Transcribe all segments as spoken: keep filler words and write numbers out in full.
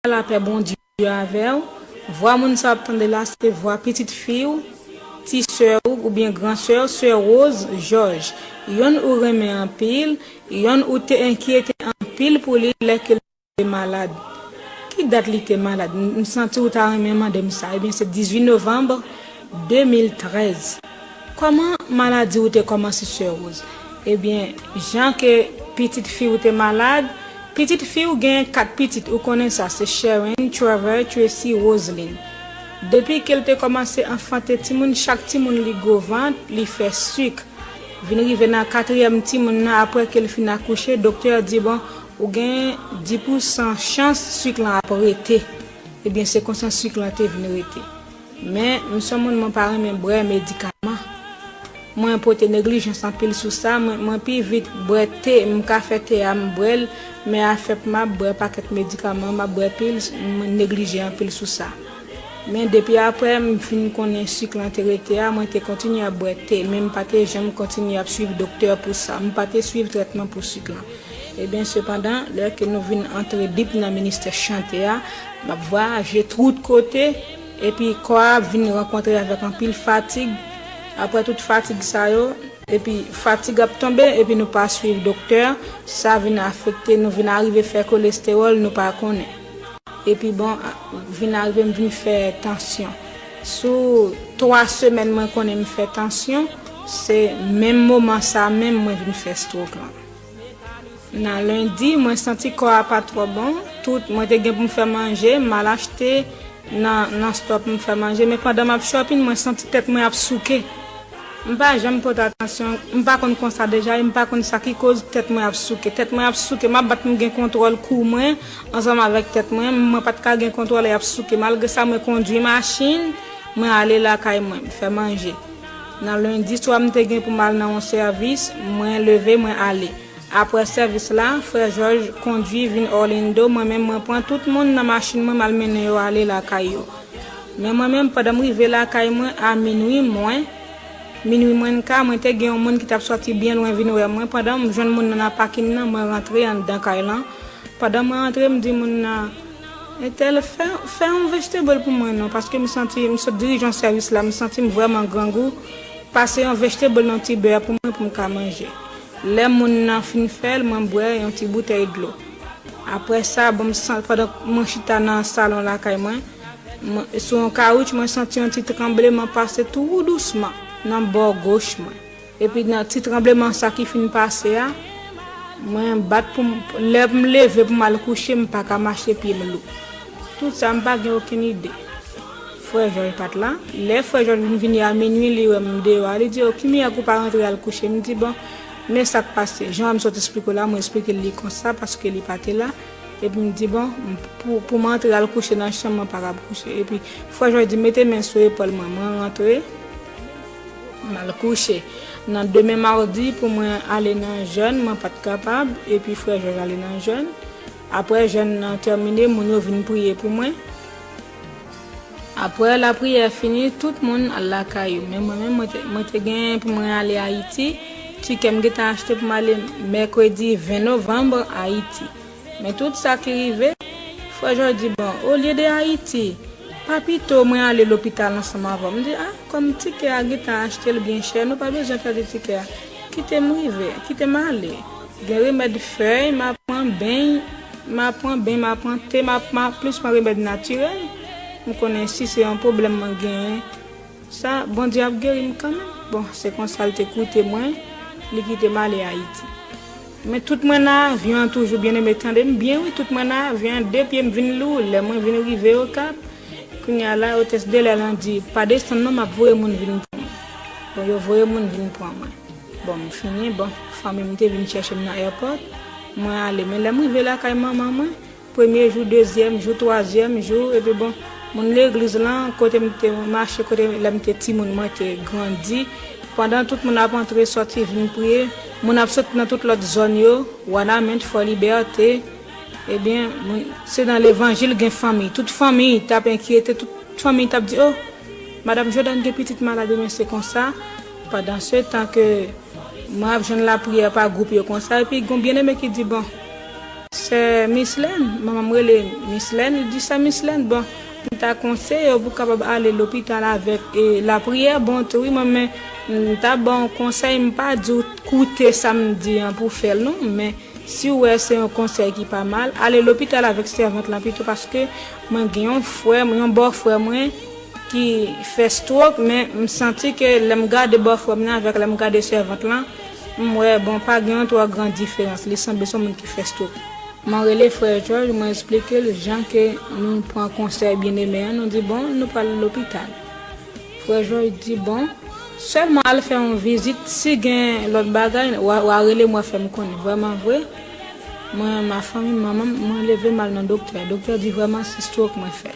lapè Bondye avè w. Vwa moun sa w ap tande la, se vwa pitit fi w, ti sè w oubyen gran sè w, sè Rose Georges. Yonn ou renmen anpil, yonn ou te enkyete anpil pou li lè ke l te malad. Ki dat li te malad? M, m santi w ta renmen mande m sa. Ebyen, se dizuit novanm de mil trèz. Kòman maladi w te kòmanse, sè Rose? Ebyen, jan ke pitit fi w te malad, pitit fi w gen kat pitit, ou konnen sa, se Sharon, Trevor, Tracy, Roseline. Depi ke l te kòmanse anfante timoun, chak timoun li gwo vant, li fè sik. Vin rive nan katriyèm timoun nan, apre ke l fin akouche, doktè a di, bon, ou gen dis pousan chans sik lan ap rete. Ebyen, se konsa sik lan te vin rete. Men, m se yon moun, mwen pa renmen bwè medikaman. Mwen pote neglijans anpil sou sa, mwen, mwen pi vit bwè te, m ka fè te a, m bwè l, men afè pou m ap bwè pakèt medikaman, m ap bwè pil, mwen neglije anpil sou sa. Men depi apre m fin konnen sik lan te rete a, mwen te kontinye ap bwè te, men m pa te janm kontinye ap swiv doktè pou sa. M pa te swiv trètman pou sik lan. Ebyen, sepandan, lè ke nou vin antre dip nan ministè chante a, m ap vwayaje tout kote, epi kò a ap vin rankontre avèk anpil fatig. Apre tout fatig sa yo, epi fatig ap tonbe, epi nou pa swiv doktè, sa vin afekte nou, vin arive fè kolestewòl, nou pa konnen. Epi bon, vin arive m vin fè tansyon. Sou twa semèn mwen konnen m fè tansyon, se menm moman sa menm mwen vin fè stroke lan. Nan lendi, mwen santi kò a pa twò bon. Tout, mwen te gen pou m fè manje, m al achte nan, nan stòp m fè manje. Men pandan m ap shopping, mwen santi tèt mwen ap souke. M pa janm pote atansyon, m pa konn konsa deja, e m pa konn sa ki koz tèt mwen ap souke. Tèt mwen ap souke, m ap bat pou m gen kontwòl kou mwen, ansanm avèk tèt mwen, mwen pa t ka gen kontwòl, e ap souke. Malgre sa, mwen kondwi machin, mwen ale lakay mwen, m fè manje. Nan lendi swa, m te gen pou m al nan yon sèvis, mwen leve, mwen ale. Apre sèvis la, frè Jòj kondwi vin Orlando, mwen menm mwen pran tout moun nan machin mwen, m al mennen yo ale lakay yo. Men mwen menm, pandan m rive lakay mwen a minwi mwen, minwi mwen ka, mwen te gen yon moun ki t ap sòti byen lwen vin wè mwen. Pandan m jwenn moun nan nan pakin nan, mwen rantre anndan kay lan. Pandan mwen rantre, m di moun nan, entèl, fè, fè yon vegetable pou mwen non, paske m santi, m sot dirije yon sèvis la, m santi m vrèman grangou. Pase yon vegetable nan ti bè pou mwen pou m ka manje. Lè moun nan fin fè l, mwen bwè yon ti boutèy dlo. Apre sa, bon, m san-, pandan mwen chita nan salon lakay mwen, mwen, sou yon kawouch, mwen santi yon ti tranbleman pase tou dousman nan bò goch mwen. Epi nan ti tranbleman sa ki fin pase a, mwen bat pou m, lè m leve pou m al kouche, m pa ka mache, pye m lou. Tout sa, m pa gen okenn ide. Frè Jòj pa t la. Lè frè Jòj vin vini a minwi, li wè m deyò a, li di, "O, ki mirak ou pa rantre al kouche?" M di, "Bon, men sa k pase." Jan m sot esplike w la, mwen esplike l li konsa, paske li pa te la. Epi m di, "Bon, m, pou, pou m antre al kouche nan chanm, mwen pa kab kouche." Epi frè Jòj di, "Mete men sou epòl mwen." Mwen rantre, m al kouche. Nan demen mawdi, pou mwen ale nan jèn, mwen pa t kapab. Epi frè Jòj ale nan jèn. Apre jèn nan tèmine, moun yo vin priye pou mwen. Apre lapriyè fini, tout moun al lakay yo. Men mwen menm, mwen te, mwen te gen pou mwen ale Ayiti. Tikè m gentan achte pou m ale mèkredi ven novanm Ayiti. Men tout sa ki rive, frè Jòj di, "Bon, olye de Ayiti, pa pito mwen ale lopital ansanm avè w?" M di, "A, kòm tikè a gentan achte l byen chè, nou pa bezwen pèdi tikè a. Kite m rive, kite m ale." Gen remèd fèy, m ap pran beny, m ap pran beny, m ap pran te, m ap, m ap plis pran remèd natirèl. M konnen si se yon pwoblèm mwen genyen, sa, Bondye ap geri m kanmenm. Bon, se konsa l te koute mwen, li kite m ale Ayiti. Men tout mwen nan avyon an toujou, byeneme, tande m byen wi, tout mwen nan avyon an, de pye m vin lou, lè mwen vin rive Okap, kounye a la, otès de lè lan di, "Pa desann non, m ap voye moun vin pran mwen." Bon, yo voye moun vin pran mwen. Bon, m fini, bon, fanmi m te vin chèche m nan airport, mwen ale. Men lè m rive lakay manman mwen, premye jou, dezyèm jou, twazyèm jou, epi bon, moun legliz lan, kote m te mache, kote lè m te timoun, mwen te grandi. Pandan tout moun ap antre, sòti, vin priye, moun ap sot nan tout lòt zòn yo, Wanament, Fò Libète, ebyen, moun, se nan levanjil gen fanmi. Tout fanmi t ap enkyete, tout fanmi t ap di, "O, madanm Jòdàn gen pitit malad," men se konsa. Pandan se tan ke mwen ap jwenn lapriyè pa gwoup yo konsa, epi gon byeneme ki di, "Bon, Sè Mislèn, manman m rele Mislèn, li di, "Sè Mislèn, bon, m ta konseye w pou w kapab ale lopital avèk, e, lapriyè." Bon, tou wi, mwen, men, m ta ba w konsèy, m pa di w koute sa m di an pou w fè l non, men si w wè se yon konsèy ki pa mal, ale lopital avèk sèvant lan pito, paske mwen gen yon frè m, yon bòfrè mwen ki fè stroke, men m santi ke lè m gade bòfrè m nan avèk lè m gade sèvant lan, m wè, bon, pa gen yon twò gran diferans, li sanble se yon moun ki fè stroke. Mwen rele frè Jòj, mwen eksplike l jan ke nou pran konsèy byeneme an, nou di, "Bon, nou pral lopital." Frè Jòj di, "Bon, sèlman al fè yon vizit, si gen lòt bagay, w a, w a rele m, w a fè m konnen." Vrèman vre, mwen, ma fanmi, manman m, mwen leve m al nan doktè. Doktè di, "Vrèman, se stroke mwen fè."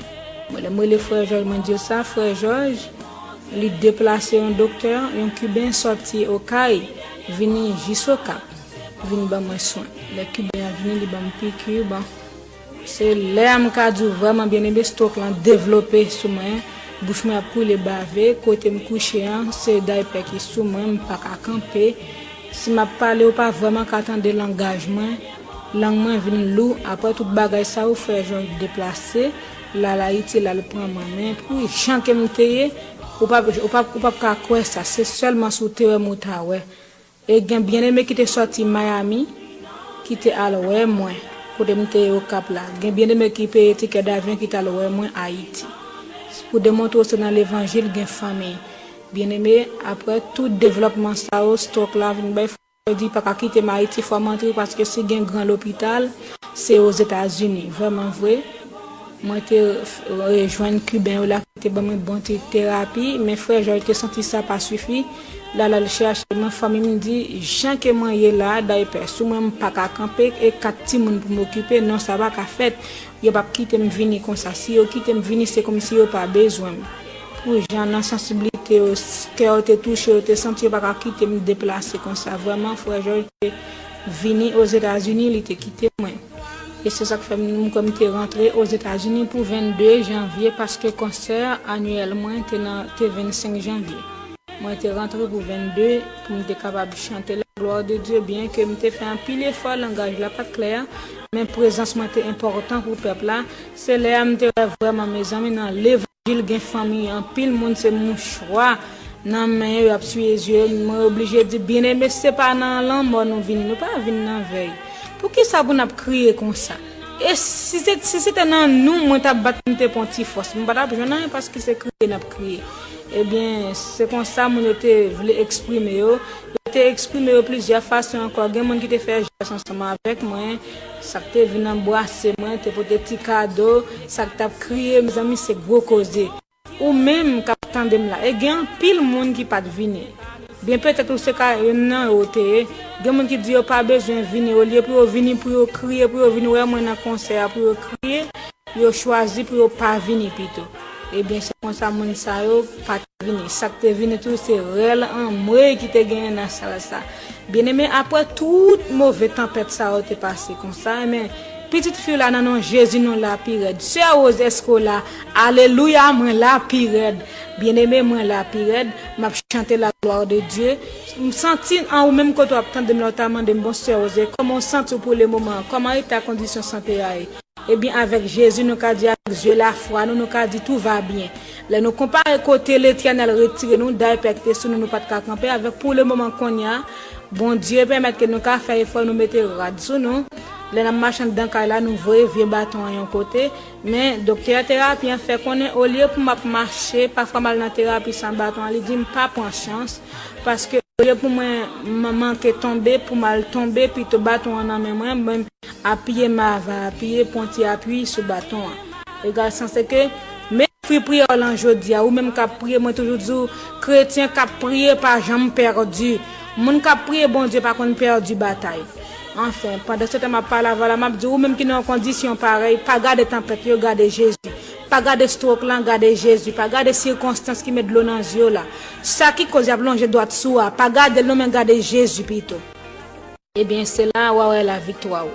Mwen, lè m rele frè Jòj, mwen di l sa, frè Jòj, li deplase yon doktè, yon Kiben sòti Okay, vini jis Okap, vin ban mwen swen. Lè Kiben an vini, li ban m piki, bon. Se lè a m ka di w vrèman byeneme, stroke lan devlope sou mwen, bouch mwen ap koule bave, kote m kouche an, se daypè ki sou mwen, m pa ka kanpe. Si m ap pale, ou pa vrèman ka tande langaj mwen, lang mwen vin lou. Apre tout bagay sa yo, frè Jòj deplase, l al Ayiti, l al pran mwen. Men pou jan ke m te ye, ou p ap, ou p ap, ou p ap ka kwè sa, se sèlman si w te wè m ou ta wè. E gen byeneme ki te sòti Miami, ki te al wè mwen, kote m te ye Okap la. Gen byeneme ki peye tikè davyon ki t al wè mwen Ayiti. Pou demontre w se nan levanjil gen fanmi. Byeneme, apre tout devlòpman sa yo, stroke la vin bay fòs, yo di pa ka kite m Ayiti, fò m antre, paske si gen gran lopital, se Ozetazini. Vrèman vre, mwen te rejwenn Kiben yo la ki te ban mwen bon ti terapi, men frè Jòj te santi sa pa sifi. L al al chèche mwen, fanmi m di, jan ke mwen ye la, daypè sou mwen, m pa ka kanpe, e kat timoun pou m okipe, non, sa pa ka fèt. Yo p ap kite m vini konsa. Si yo kite m vini, se kòmsi yo pa bezwen m. Pou jan nan sansiblite yo, s-, kè yo te touche, yo te santi yo pa ka kite m deplase konsa. Vrèman, frè Jòj te vini Ozetazini, li te kite mwen. E se sa k fè m, m kwè m te rantre Ozetazini pou vennde janvye, paske konsè anyèl mwen te nan, te vennsenk janvye. Mwen te rantre pou vennde, pou m te kapab chante la gloire de Dieu, byen ke m te fè anpil efò, langaj la pa t klè, men prezans mwen te enpòtan pou pèp la. Se lè a m te wè vrèman, mezanmi, nan levanjil gen fanmi, anpil moun se mouchwa nan men yo, y ap siye zye yo, mwen oblije di, "Byeneme, se pa nan lanmò nou vini, nou pa vin nan vèy. Poukisa pou n ap kriye konsa?" E si se, si se te nan nou, mwen t ap bat, m te pran ti fòs. M pa t ap jwenn anyen paske se kriye n ap kriye. Ebyen, se konsa moun yo te vle eksprime yo. Yo te eksprime yo plizyè fason ankò. Gen moun ki te fè jès ansanm avèk mwen. Sa k te vin anbrase mwen, te pote ti kado. Sa k t ap kriye, mezanmi, se gwo koze. Ou menm k ap tande m la, e gen anpil moun ki pa t vini. Byen petèt ou se ka youn nan yo te ye. Gen moun ki di yo pa bezwen vini, olye pou yo vini, pou yo kriye, pou yo vin wè mwen nan konsè a, pou yo kriye, yo chwazi pou yo pa vini pito. Ebyen, se konsa moun sa yo pa t vini. Sa k te vini tou, se rèl anmwey ki te genyen nan sal sa. Byeneme, apre tout move tanpèt sa yo te pase konsa, ebyen, pitit fi w la nan non Jezi, nou la pi rèd. Sè Rose, èske w la? Alelouya, mwen la pi rèd. Byeneme, mwen la pi rèd. M ap chante la gloire de Dieu. M santi an ou menm kote w ap tande m la, w ta mande m, "Bon, Sè Rose, kòman w santi w pou le moman an? Kòman eta kondisyon sante a ye?" Ebyen, avèk Jezi, nou ka di, avèk zye lafwa nou, nou ka di, "Tout va bien." Lè nou konpare kote Letènèl retire nou, daypè ki te sou nou, nou pa t ka kanpe avèk pou le moman kounye a, Bondye pèmèt ke nou ka fè efò, nou mete rad sou nou. Lè n ap mache anndan kay la, nou voye vye baton an yon kote. Men, doktè terapi an fè konnen, olye pou m ap mache, pafwa m al nan terapi san baton an, li di m pa pran chans, paske olye pou mwen man-, manke tonbe, pou m al tonbe, pito baton an nan men mwen, mwen apiye m ava apiye, pran ti api sou baton an. Egal sa se ke, men fwi priyè w lan jodi a, ou menm k ap priye, mwen toujou di w, kretyen k ap priye pa janm pèdi. Moun k ap priye Bondye pa konn pèdi batay. Anfen, pandan se tan m ap pale avè w la, m ap di w, ou menm ki nan yon kondisyon parèy, pa gade tanpèt yo, gade Jezi. Pa gade stroke lan, gade Jezi. Pa gade sikonstans ki met dlo nan zye w la. Sa ki koz y ap lonje dwat sou a, pa gade l non, men gade Jezi pito. Ebyen, se la w a wè laviktwa w.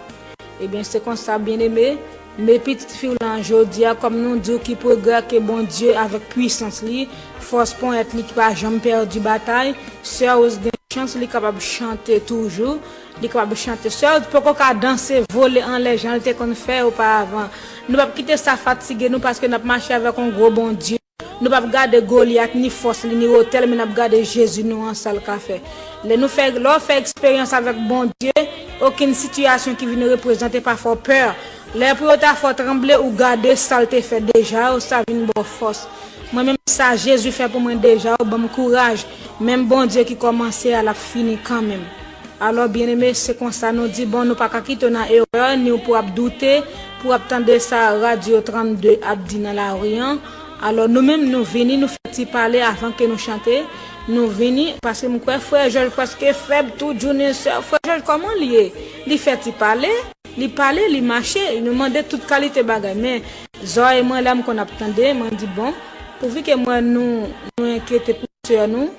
Ebyen, se konsa, byeneme, men pitit fi w lan jodi a, kòm nou di w ki pwogrè ke Bondye avèk pwisans li, fòs ponyèt li ki pa janm pèdi batay, sè Rose gen chans, li kapab chante toujou. Li kapab chante. Sè w poko ka danse, vole anlè jan l te konn fè oparavan. Nou p ap kite sa fatige nou paske n ap mache avèk yon gwo Bondye. Nou p ap gade Golyat, ni fòs li, ni wotè l, men n ap gade Jezi nou an, sa l ka fè. Lè nou fè, lè w fè eksperyans avèk Bondye, okenn sitiyasyon ki vin reprezante pa fè w pè. Lè pou yo ta fè w tranble, ou gade sa l te fè deja, ou sa vin ba w fòs. Mwen menm sa Jezi fè pou mwen deja, ou ban m kouraj. Menm Bondye ki kòmanse a, l ap fini kanmenm. Alò, byeneme, se konsa nou di, bon, nou pa ka kite w nan erè, ni w pou ap doute, pou w ap tande sa Radyo trannde ap di nan lari an. Alò, nou menm, nou vini, nou fè ti pale avan ke nou chante. Nou vini, paske m kwè frè Jòj prèske fèb tou, Junior sè. Frè Jòj, kòman l ye? Li fè ti pale, li pale, li mache, nou mande tout kalite bagay. Men, zòrèy mwen la, m konn ap tande, mwen di, bon, pouvi ke mwen nou, nou enkyete pou sè nou,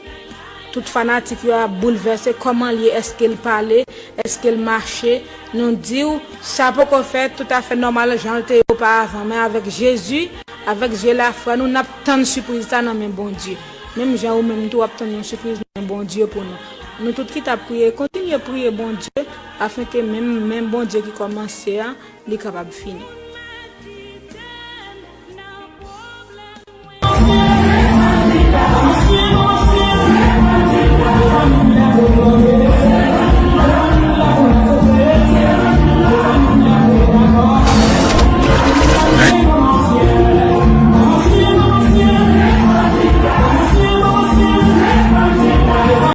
tout fanatik yo ap boulvèse, kòman l ye, èske l pale, èske l mache, nou di w, sa poko fèt toutafè nòmal jan l te ye oparavan, men avèk Jezi, avèk zye lafwa nou, n ap tann sipriz sa nan men Bondye. Menm jan ou menm tou w ap tann yon sipriz nan men Bondye pou nou. Nou tout ki t ap priye, kontinye priye Bondye, afenke menm, menm Bondye ki kòmanse a, li kapab fini.